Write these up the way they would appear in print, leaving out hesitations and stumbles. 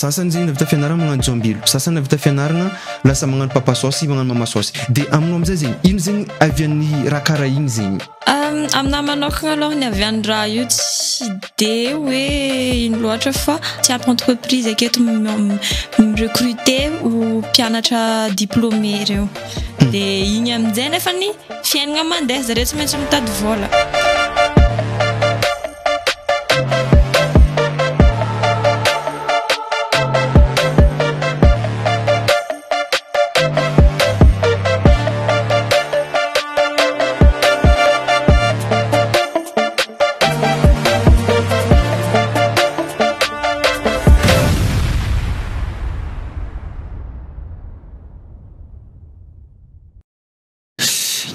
Sasany zegny navita fianaragna magnano jambilo, sasany navita fianaragna lasa magnano papa saosy, magnano mama saosy. De aminao amizay zegny, ino zegny avian'ny raha karaha igny zegny? Aminahy manokagna aloha ny avian'ny raha io tsy de hoe ino loatra fa tsy ampy entreprise aketo mi-recruter ho mpianatra diplômé reo. De igny aminjay nefany fiaignana mandeha, zareo tsy maintsy mitady vôla.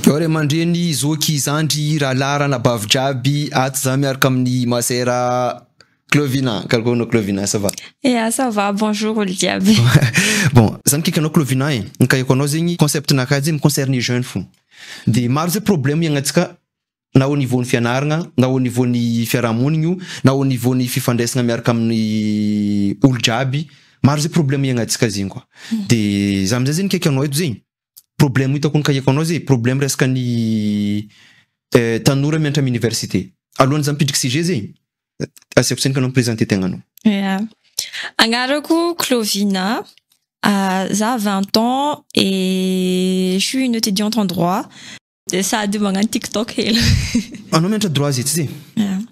Eo ray aman-dreny, zoky, zandry, rahalahy, ranabavy jiaby, ato za miaraka amin'ny masera Clovina. Karakory anao Clovina, ça va? Ya, ça va, bonjour olo jiaby. Bon, za mikaiky anao Clovina e, ny kahiako anao zegny concept-nakahy zegny mi-concerne jeune fô. De maro zay problème iaignantsika na au niveau ny fianaragna, na au niveau ny fiarahamonigno, na au niveau ny fifandraisagna miaraka amin'ny olo jiaby, maro zay problème iaignantsika zegny koa. De za amizay zegny nikaiky anao eto zegny, problème hitako nikahiako anao zay, problème resaka ny tanora mianatra amy université. Alohan'ny za mipidriky sujet zegny, asiako tsendriky anao mi-présenter tegnanao. Ya. Agnarako Clovina, za 20 ans et je suis une étudiante en droit. De sady magnano TikTok hely. Anao mianatra droit zay tsy zay?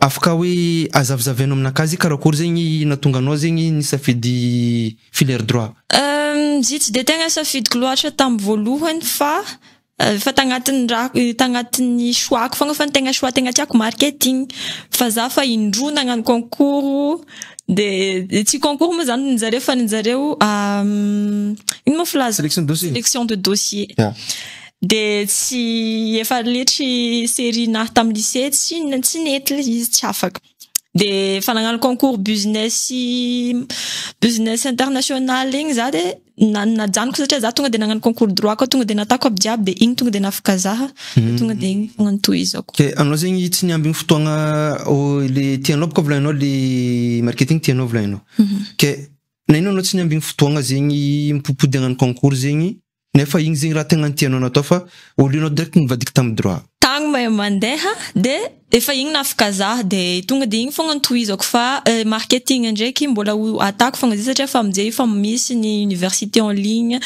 Afaka hoe azavizavainao aminakahy zay karakory zegny nahatonga anao zegny nisafidy filière droit? Izy tsy de tegna safidiko loatra tamin'ny voalohany fa efa tagnatin'ny raha tagnatin'ny choix-ko fogna fa ny tegna choix tegna tiako marketing fa za fa indroa nagnano concours de tsy concours moa zany ninjareo fa ninjareo ino moa filaza? Sélection de dossier. Sélection de dossier. Ya. De tsy efa letry série nahy tamin'ny lycée tsy tsy nety le izy tsy afaka. De efa nagnano concours business business international igny za de na- najanoko satria za tonga de nagnano concours droit koa tonga de natako aby jiaby de igny tonga de nafaka zaha de tonga de igny fogna notohizako. Ke anao zegny tsy niambigny fotoagna le tianao boka volagninao le marketing tianao volagninao. Ke nagnino anao tsy niambigny fotoagna zegny mipopody hagnano concours zegny nefa igny zegny raha tegna tianao natao fa au lieu anao direct nivadiky tamin'ny droit. Tagny mahay mandeha de efa igny nafaka zaha de tonga de igny fogna notohizako fa marketing ndraiky mbola ho atako fogna izy satria fa amizay efa misy ny université en ligne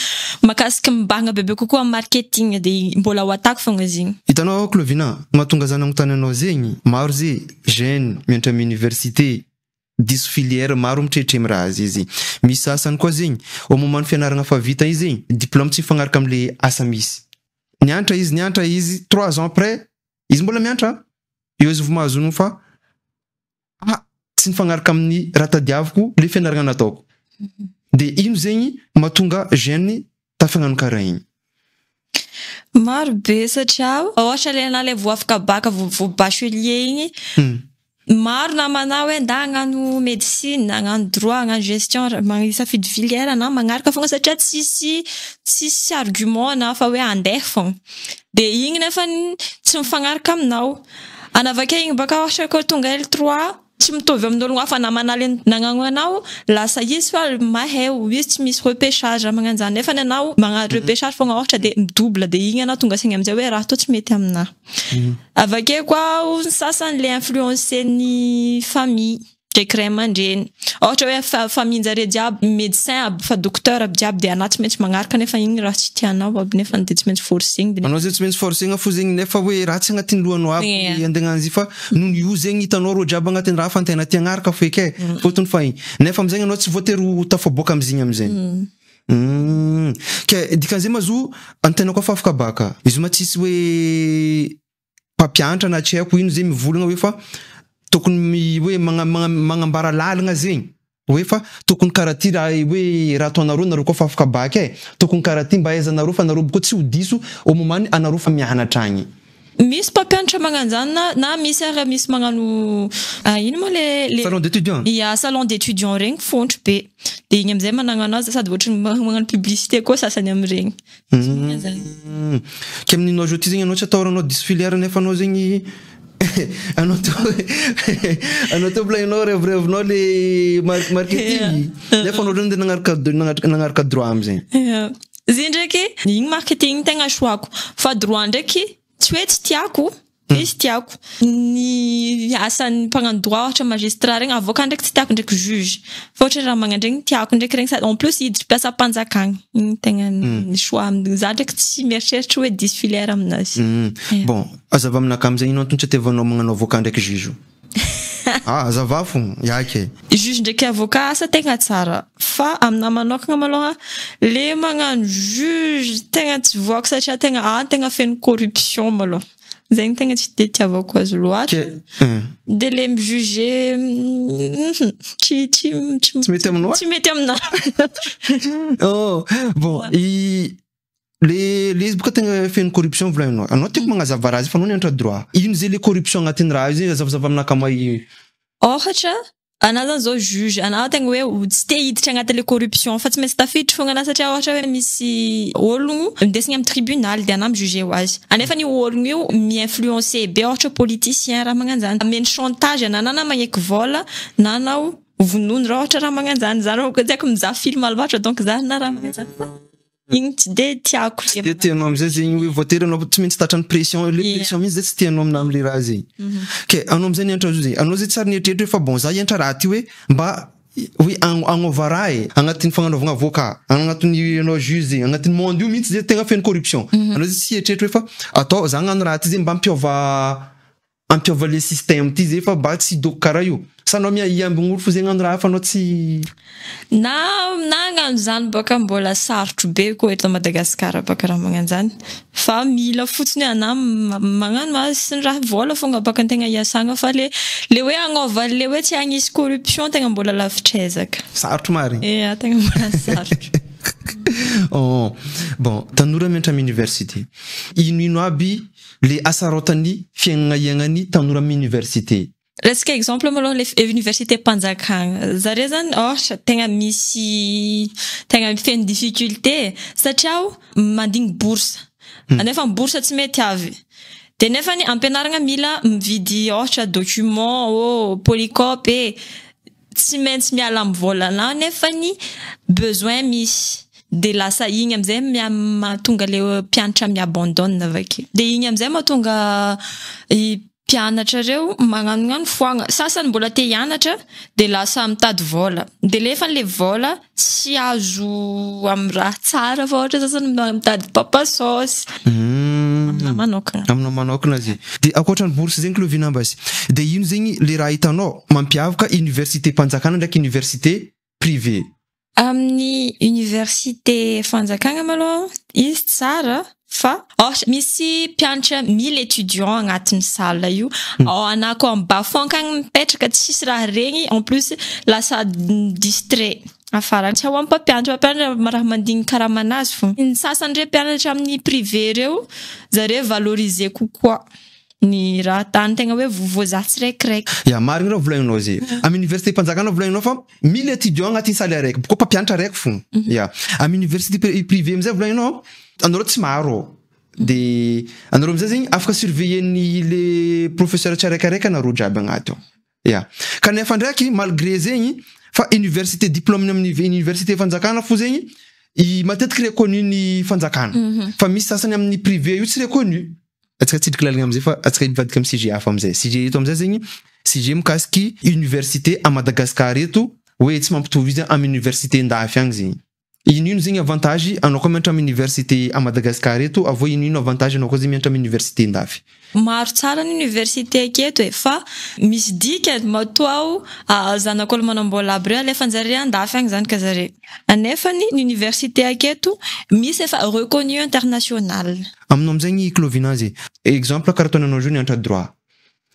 mahakasiky mibahana bebe kokoa amin'ny marketing de mbola ho atako fogna izy igny. Hitanao Clovina, mahatonga za nagnontany anao zegny, maro ze jeune mianatra amin'ny université diso filière maro mitretremy raha zay zegny. Misy sasany koa zegny au moment ny fianaragna fa vita igny zegny diplôme tsy mifagnaraka amle asa misy. Nianatra izy nianatra izy trois ans après izy mbola mianatra eo izy vao mahazo honogno fa ah tsy nifagnaraka amin'ny raha tadiaviko le fianaragna nataoko. De ino zegny mahatonga jeune tafagnano karaha igny? Maro be satria ohatra le anah le vao afaka bac vao bachelier igny maro namana hoe nda hagnano médecine, hagnano droit, hagnano gestion, misafidy filière na magnaraka fogna satria tsisy tsisy argument na fa hoe andeha fogna. De igny nefany tsy mifagnaraka aminao. Anao avy akeo igny baka ohatra koa tonga L3 tsy mitovy amin'ologno hafa namana le nagnano anao lasa izy fa mahay izy tsy misy repêchage magnano zany nefa ny anao magnano repêchage fogna ohatra de midouble de igny anao tonga saigna amizay hoe raha tô tsy mety aminahy. Avy akeo koa ny sasany le influencer-n'ny famille ndraiky ray aman-dreny. Ohatra hoe famille-njare jiaby médecin aby fa docteur aby jiaby de anao tsy maintsy magnaraka nefa igny raha tsy tianao aby nefa de tsy maintsy forcegny de Anao zegny tsy maintsy forcegna fo zegny nefa hoe raha tsy agnatin'ny lohanao aby andeha hagnano izy fa noho io zegny hitanao rô jiaby agnatin'ny raha fa antegna tia hagnaraka fo eky e, fôtony fa igny. Nefa amizegny anao tsy voatery ho tafaboaka amizigny amizegny. Ke dikan'izay mazoa antegna koa fa afaka baka, izy ma tsisy hoe mpampianatra na tsy haiko ino zegny mivolagna hoe fa tokony hoe magnambara lalagna zegny hoe fa tokony karaha ty raha hoe raha ataonareo nareo koa fa afaka bac e, tokony karaha ty mba ahaizanareo fa nareo bôko tsy ho diso au moment anareo fa mianatra agny. Misy mpampianatra magnano zany na na misy ary misy magnano ino moa le le Salon d'étudiant? Ya, salon d'étudiant regny fontry be. De igny amizay managnano azy sady ohatry magnano publicité koa sasany amiregny. Ke amin'inao jour ty zegny anao tsy atahoranao diso filière nefa anao zegny Anao to anao to volaninao revirevinao le marketing nefa anao ndray nagnaraka nagnaraka droit amizay. Izy ndraiky igny marketing tegna choix-ko fa droit ndraiky tsy hoe tsy tiako, izy tiako. Ny asan'ny mpagnano droit, ohatra magistrat regny, avocat ndraiky tsy tiako, ndraiky juge, fa ohatra raha magnano regny tiako ndraiky regny, sady en plus hiditry mpiasam-panjakagna igny tegna ny choix. Za ndraiky tsy mieritreritra hoe diso filière aminazy. Bon, azava aminakahy amizay, ino antony tsy atiavanao magnano avocat ndraiky juge? Ah, azava fo iake. Juge ndraiky avocat asa tegna tsara, fa aminahy manokagna malôha, le magnano juge tegna tsy voako satria tegna tegna feno corruption malôha, zegny tegna tsy de tiavako azy loatra. De le mijuge tsy Tsy mety aminao? Tsy mety aminahy. Oh bon, i le izy boka tegna feno corruption volaninao anao, tiako magnazava raha izy fa anao nianatra droit, ino zay le corruption agnatin'ny raha io zay? Azavazava aminakahy ma i Ohatra anah zany zao juge, anah tegna hoe tsy te hiditra agnatin'le corruption, fa tsy maintsy tafiditra fogna anah satria ohatra hoe misy ologno indesigna amy tribunal de anah mijuge ho azy, anefa io ologno io mi-influencer be, ohatra politicien, raha magnano zany, ameny chantage anah na magneky vola na anao vonono, raha ohatra raha magnano zany. Za raha tsy haiko mizaha film loatra, donc za na raha magnano zany igny tsy de tiako. De tianao amizay zegny hoe voatery anao tsy maintsy tratran'ny pression, le pression mihitsy zay tsy tianao amina amle raha zegny. Ke anao amizay nianatra azy io zegny, anao zay tsary nieritreritra hoe fa bon, za hianatra raha ty hoe mba hoe agnova raha e agnatin'ny fagnanaovagna avocat, agnatin'ny anao juge zegny, agnatin'ny monde io mihitsy zay tegna feno corruption. Anao zay tsy hieritreritra hoe fa atao za hagnano raha ty zegny mba ampiova le système ty zay fa mba tsy doko karaha io, sa anao hiambin'olo fo zegny hagnano raha fa anao tsy Na hagnano zany bôka mbola sarotro be koa eto Madagasikara bôka raha magnano zany, fa mila fotsiny hoe anah magnano azy sy ny raha vola fogna bôka antegna hiasagna, fa le hoe agnova le hoe tsy agnisy corruption tegna mbola lavitra ezaka. Sarotro marigny. Ia, tegna mbola sarotro. Oh bon, tanora mianatra amy université, ino ino aby le asarotany fiaignana iaignany tanora amy université? Resaka exemple malôha, le université mpanjakagna zare zany ôhatra tegna misy, tegna feno difficulté satria o mandigny bourse nefa ny bourse tsy mety avy, de nefany ampianaragna mila mividy ôhatra document ô, polycope e, tsy maintsy miala amy vôlanao nefany besoin misy, de lasa igny amizay mahatonga le mpianatra mi-abandonne avake, de igny amizay mahatonga i mpianatra reo magnanognano foagna, sasany mbola te hianatra de lasa mitady vola, de lefa le vola tsy azo amy raha tsara, fa ohatra sasany mitady papasôsy. Aminahy manokana. Aminao manokana zay de ankoatran'ny bourse zegny, Clovina Ambasy, de ino zegny le raha hitanao mampiavaka université mpanjakana ndraiky université privé? Amin'ny université fanjakagna malôha izy tsara, fa ôhatra misy mpianatra 1000 étudiants agnatin'ny salle io ao, anah koa amy bas-fond akagny mipetraka, tsisy raha regny, en plus lasa distrait afara, tsy ao amy mpampianatra raha mandigny karamanazy fo. Ny sasany ndray mpianatra amin'ny privé reo, zare valoriser kokoa ny raha tany, tegna hoe voavazaha tsiraikiraiky. Ya, marigny raha volagninao zay. Amy université mpanjakana volagninao fa 1000 étudiants agnatin'ny salle araiky boko mpampianatra araiky fo. Ya, amy université privé amizay volagninao anareo tsy maro, de anareo amizay zegny afaka surveiller-ny le professeur tsiraikiraiky anareo jiaby agnaty ao. Ya, kanefa ndraiky malgré zegny fa université diplôme amin'ny université fanjakana fo zegny i matetiky reconnu ny fanjakana, fa misy sasany amin'ny privé io tsy reconnu. Atsika tsidriky lalagna amizay fa atsika hivadika amy sujet hafa amizay. Sujet eto amizay zegny sujet mikasiky université à Madagascar eto, hoe tsy mampitovy izy amy université ndafy agny zegny. Ino ino zegny avantage anao koa mianatra amy université à Madagascar eto, avô ino ino avantage anao koa zegny mianatra amy université ndafy? Maro tsara ny université aketo e, fa misy dikany matoa ao zanak'olo manambola aby reo alefanjare andafy agny zany ka zare, anefany ny université aketo misy efa reconnu international. Aminao amizegny, Clovina, zay exemple karaha ataony anao zio nianatra droit,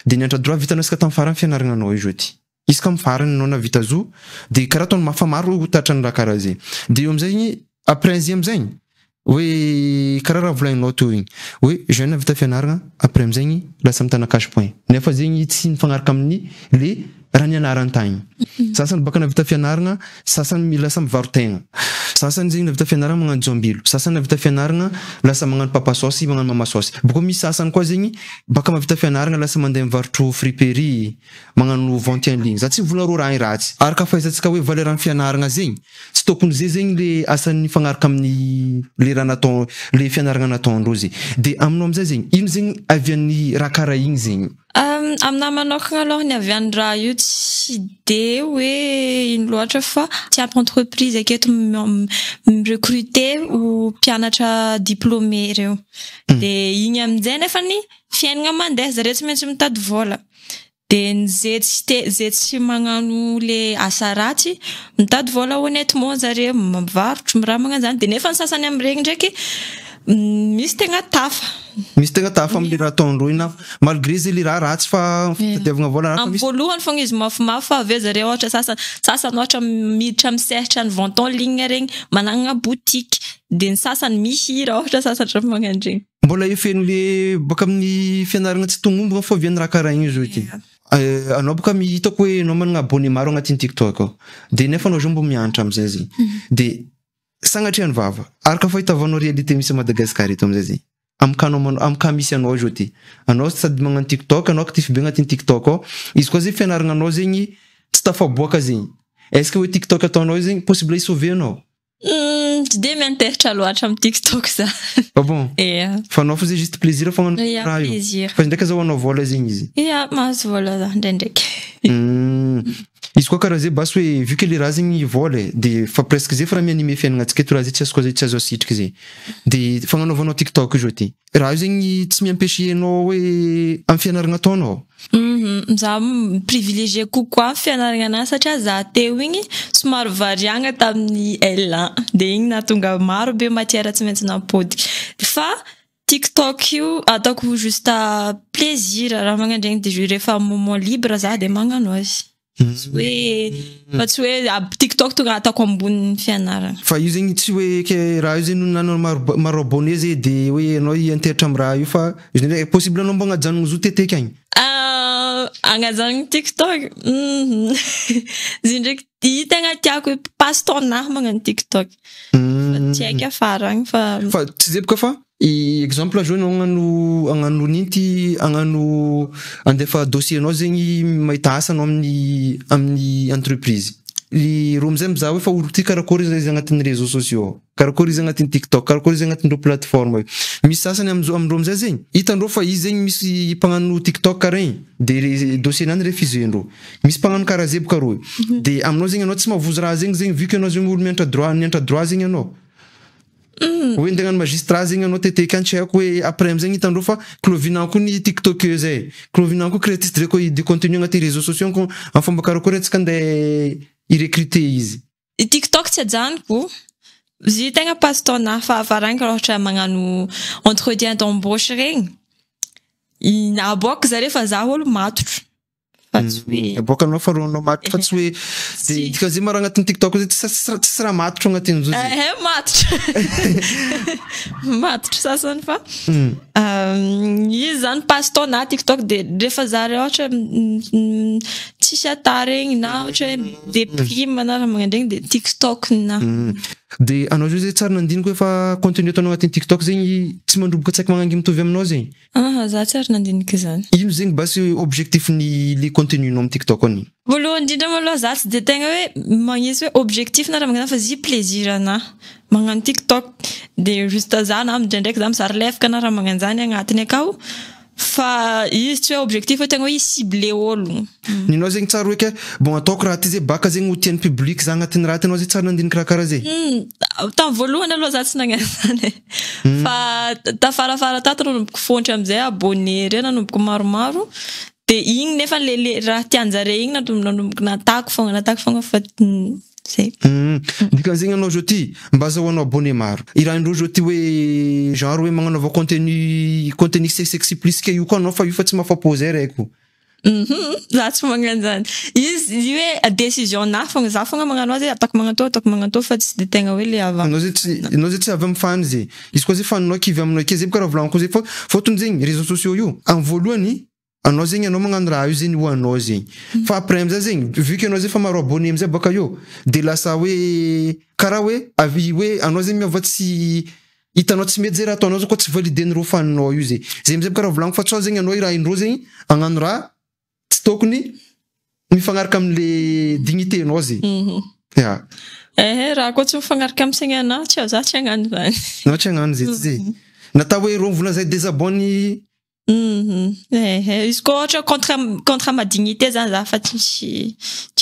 de nianatra droit vitanao isaka tamin'ny farany fianarana io ty, isaka amy farany anao navita zo, de karaha ataony mafa maro tatrany raha karaha zay, de eo amizay igny après izy amizegny hoe karaha raha volagninao teo igny hoe jeune vita fianarana, après amizegny lasa mitana cash point, nefa zegny tsy mifagnaraka amin'ny le raha nianarany tagny. Sasany baka navita fianaragna, sasany lasa mivaro-tegna. Sasany zegny navita fianaragna magnano jambilo, sasany navita fianaragna lasa magnano papa saosy, magnano mama saosy. Bôka misy sasany koa zegny baka mahavita fianaragna lasa mandeha mivarotro friperie, magnano vente en ligne. Za tsy mivolagna rô raha igny ratsy. Araka fahaizantsika hoe valeur ny fianaragna zegny, tsy tokony zay zegny le asan'ny mifagnaraka amin'ny le raha natao, le fianaragna nataondreo zegny. De aminao amizay zegny, ino zegny avian'ny raha karaha igny zegny? Aminahy manokana aloha ny avy any raha io tsy de hoe ino loatra fa tsy ampy entreprise aketo mi-recruter ho mpianatra diplômé reo. De igny aminjay nefany fiainana mandeha, zareo tsy maintsy mitady vola. De ny zay tsy te zay tsy magnano le asa ratsy mitady vola honnêtement zareo, mivarotro, raha magnano zany. De nefa ny sasany amin'iregny ndraiky misy tegna tafa. Misy tegna tafa am'le raha ataondreo io na malgré zay le raha ratsy fa fitadiavagna vola raha fa Amin'ny misy voalohany fogna izy mafimafy fa avy eo zareo ohatra sasany ohatra miditra amin'ny sehatra ny vente en ligne regny, managna boutique, de ny sasany mihira ohatra sasany raha magnano regny. Mbola efen'le baka amin'ny fianaragna tsy tomombana fô avian'ny raha karaha igny zao ty. Anao boka hitako hoe anao managna abonné maro agnatin'ny TikTok ao. De nefa anao zao mbo mianatra amizay zegny. De sagnatria ny vava, araka fahitavanao réalité misy à Madagascar eto amizay zegny. Am'kaanao amy cas misy anao zao ty. Anao sady magnano TikTok, anao actif be agnatin'ny TikTok ao. Izy koa zegny fianaragna zegny tsy tafaboaka zegny. Est-ce que hoe TikTok ataonao io zegny possible hi-sauver anao? Tsy de miantehitra loatra amin'ny TikTok za. Ah bon? Ia. Fa anao fo zay juste plaisir fogna Ia, raha io. plaisir. Fa ndraiky azahoanao vola zegny izy. Ia, mahazo vola za ndraindraiky. Izy koa karaha zay basy hoe vu que le raha zegny vola e, de fa presque zay fa raha mi-animer fiaignanantsika eto raha zay tsy azo koa zay tsy azo asitriky zay. De fagnanaovanao TikTok io zao ty. Raha io zegny tsy mi-empêcher anao hoe amy fianaragna ataonao. Za privilégié kokoa fianarana anazy satria za teo igny somary variagna tamin'ny L1, de igny nahatonga maro be matière tsy maintsy nampody. Fa TikTok io ataoko juste plaisir raha magnano regny, de rehefa moment libre za de magnano azy. Tsy hoe fa tsy hoe TikTok tonga ataoko ambonin'ny fianarana. Fa io zegny tsy hoe ke raha io zegny nanao maro abonné zay de hoe anao hianteritra amy raha io, fa izy ndraiky possible anao mbo agnajanona zo teteky agny. Ah, agnajanona TikTok. Izy ndraiky ty tegna tiako hoe passe-temps nahy magnano TikTok. Fa tsy haiko afara agny fa Fa tsy zay boka fa i exemple zao anao hagnano ninty hagnano andefa dossier anao zegny mahita asa anao amin'ny entreprise. I ro amizay mizaha hoe fa olo ty karakory izy agnatin'ny réseaux sociaux, karakory izy agnatin'ny TikTok, karakory izy agnatin'ireo plateforme io. Misy sasany amizao amindreo amizay zegny hitandreo fa izy zegny misy mpagnano TikTok karaha igny de le dossier nany refusendreo. Misy mpagnano karaha zay boka rô. De aminao zegny anao tsy mahavozo raha zegny vu que anao zegny olo mianatra droit, nianatra droit zegny anao. Hoe andeha hagnano magistrat zegny anao teteky any tsy haiko hoe après amizay hitandreo fa Clovina koa ny tiktokeuse zay. Clovina koa créatrice de contenu agnaty réseaux sociaux ko amin'ny fomba karakory antsika andeha hi-recruter izy. I TikTok tsy ajanoko. Izy tegna passe-temps nahy fa afaragny raha ohatra magnano entretien d'embauche regny. Aboaka zare fa za olo matotro. Fa tsy hoe Aboaka anao fa ro anao matotro fa tsy hoe de dika zay maro agnatin'ny TikTok zay tsisy raha matotro agnatin'izao zay. Eh, matotro. Matotro sasany fa izy zany passe-temps na TikTok, de rehefa zare ohatra tsisy ata regny na ohatra hoe déprime na raha magnano regny de TikTok na. De anao zao zay tsara nandiniky hoe fa contenu ataonao agnatin'ny TikTok zegny tsy mandroboka tsaiky magnangy mitovy aminao zegny. Ah, za tsy ary nandiniky zany. Ino zegny basy objectif ny le contenu nao amin'ny TikTok any? Voalohany indrindra maloha za tsy de tegna hoe magnisy hoe objectif na raha magnano fa zy plaisir anahy magnano TikTok, de juste za na ndraindraiky za mizary lefaka na raha magnano zany agnatiny akao, fa izy tsy hoe objectif hoe tegna hoe ciblé olo. Ninao zegny tsara hoe ke bon ataoko raha ty zay baka zegny ho tian'ny public za agnatin'ny raha ty, anao zay tsara nandiniky raha karaha zay. Tamin'ny voalohany aloha za tsy nagnano zany e. Fa tafarafara tato nanomboka fontry amizay abonné reo nanomboka maromaro, de igny nefa le raha tianjare igny nanomboka natako fogna fa zay. Dikan'zegny anao zao ty mba azahoanao abonné maro. I raha indreo zao ty hoe genre hoe magnanaova contenu sexy plus que io koa anao fa io fa tsy mahafapo zay raiko. Za tsy magnano zany. Izy io hoe décision nahy fogna, za fogna magnano azy hoe ataoko magnatô, ataoko magnatô, fa tsy de tegna hoe le avy Anao zay tsy avy amin'ny fany zay. Izy koa zay faninao kivy aminao ake zay boka raha volagniko zay fa fôtony zegny réseaux sociaux io amin'ny voalohany. Anao zegny anao magnano raha io zegny ho anao zegny fa après amizay zegny vu que anao zegny fa maro abonné amizay baka eo de lasa hoe karaha hoe avy hoe anao zegny miova tsy hitanao tsy mety zay raha ataonao zao koa tsy validen'ireo faninao io zay zay amizay karaha volaniko fa tsao zegny anao i raha indreo zegny hagnano raha tsy tokony mifagnaraka am'le dignité-nao zegny. Ya. Eh, raha koa tsy mifagnaraka amy saignanahy tsy za tsy hagnano zany. Anao tsy hagnano zay tsy zay natao hoe reo mivolagna zay désabonne. Eh, izy koa ohatra contre ma dignité zany za fa tsy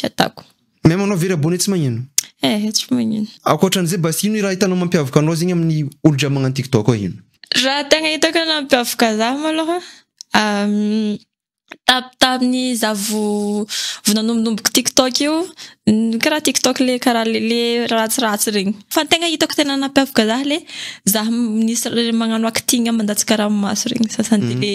ataoko. Même anao very abonné tsy magnino? Eh, tsy magnino. Ankoatran'izay basy ino raha hitanao mampiavaka anao zegny amin'ny olo jiaby magnano TikTok ao ino? Raha tegna hitako nampiavaka za malôha tamin'ny za vo nanombonomboky TikTok io, karaha TikTok le karaha le ratsiratsy regny. Fa tegna hitako tena nampiavaka za le za nisy magnano acting mandatsaka ranomaso regny sasany de le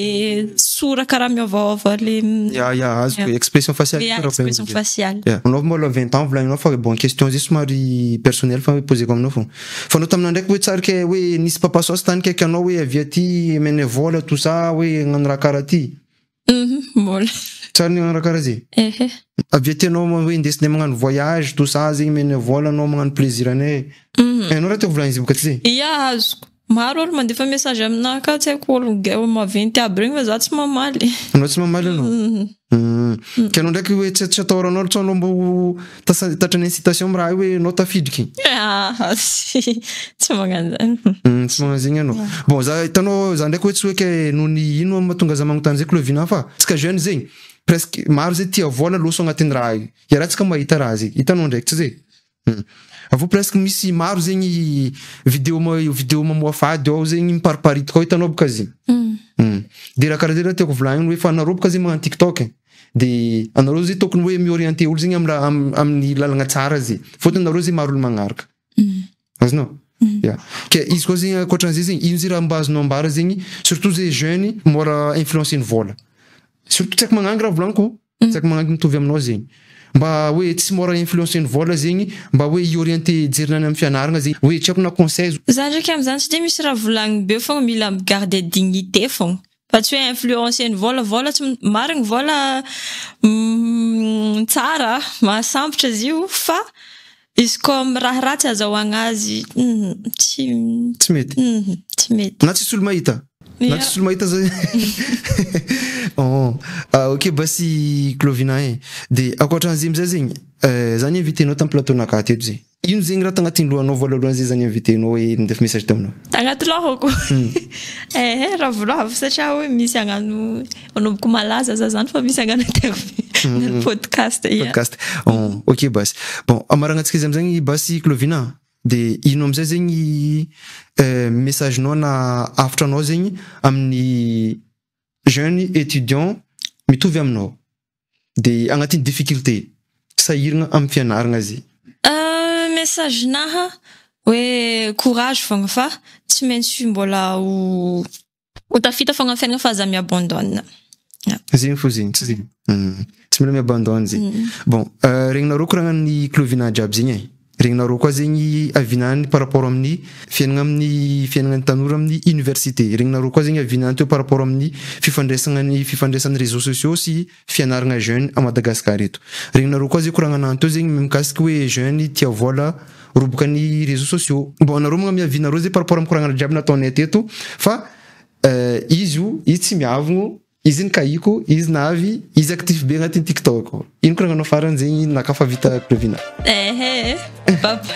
sora karaha miovaova le. Ya, azoko expression faciale. Ya, expression faciale. Ya. Anao mbola 20 ans volagninao fa bon, question zay somary personnel fa poseko aminao fogna. Fa anao taminah ndraiky hoe tsariky hoe nisy papa sauce tany kaiky anao hoe avy aty amena vola tout ça hoe hagnano raha karaha ty. Mbola. Tsary nagnano raha karaha zay? Ehe. Avy aty anao hoe indesinay magnano voyage tout ça zegny amena vola anao magnano plaisir anay. Anao raha tiako volagny izy boka tsy zay? Ya, azoko. Maro olo mandefa message aminahy ka tsy haiko olo maventy aby regny fa za tsy mamaly. Anao tsy mamaly anao? Ke anao ndraiky hoe tsy atahoranao tsao anao mbo tratran'ny incitation amy raha io hoe anao tafidriky? Ah, tsy magnano zany. Tsy magnano zegny anao. Bon, za hitanao za ndraiky hoe tsy hoe ke noho ny ino mahatonga za magnontany zay Clovina fa tsika jeune zegny presque maro zay tia vola loso agnatin'ny raha io. Iarahantsika mahita raha zay. Hitanao ndraiky tsy zay? Avô presque misy maro zegny vidéo vidéo mamoafady ao zegny mipariparitaka ao hitanao boka zegny. De raha karaha zay raha tiako volagniny hoe fa anareo boka zegny magnano TikTok de anareo zay tokony hoe miorienté olo zegny amy raha amin'ny lalagna tsara zay. Fôtony anareo zay maro olo magnaraka. Azonao? Ya. Ke izy koa zegny ankoatran'izay zegny ino zay raha mba azonao ambara zegny surtout zay jeune mora influencer ny vola. Surtout tsy haiko magnangy raha volaniko, tsy haiko magnangy mitovy aminao zegny. Mba hoe tsy mora influencer ny vola zegny mba hoe hiorienté jerinany amin'ny fianarana zegny hoe tsy haiko na conseil. Za ndraiky amizany tsy de misy raha volagny be fogna, mila migarder dignité fogna. Fa tsy hoe influencer ny vola, vola tsy marigny vola tsara mahasambotra izy io fa izy koa amy raha ratsy azahoagna azy tsy tsy mety. Tsy mety. Na tsisy olo mahita. Na tsisy olo mahita zay. Oh, ok basy Clovina e. De ankoatran'izay amizay zegny zany invité-nao tamy plateau-nakahy teto zegny. Ino zegny raha tagnatin'ny lohanao voalohany zay zany invité-nao hoe nindefa message taminao? Tagnaty lohako. Eh, ravoravo satria hoe misy hagnano manomboka malaza za zany fa misy hagnano interview podcast. Ya. Podcast. Oh, ok basy. Bon, amaragnantsika izy amizay basy Clovina. De ino amizay zegny message-nao na hafitranao zegny amin'ny jeune étudiant mitovy aminao de agnatin'ny difficulté sahiragna amin'ny fianaragna zay? Message naha hoe courage fogna fa tsy maintsy mbola ho tafita fogna amin'ny fiainana fa aza miabandonne. Zegny fo zegny, tsy zegny. Tsy mila miabandonne zegny. Bon, regninareo koragnan'ny Clovina jiaby zegny e. Regninareo koa zegny avinany par rapport amin'ny fiainana amin'ny fiainana tanora amin'ny université. Regninareo koa zegny avinany teo par rapport amin'ny fifandraisana ny fifandraisan'ny réseaux sociaux sy fianarana jeune à Madagascar eto. Regninareo koa zegny koragnana teo zegny mikasiky hoe jeune tia vola roboka ny réseaux sociaux. Bon, anareo magnamia avinareo zay par rapport amin'ny koragnana jiaby nataonay teto fa izy io izy tsy miavogno, izy nikahiko, izy navy, izy actif be agnatin'ny TikTok. Ino koragnanao farany zegny nakafa vita Clovina? Eh, bye bye.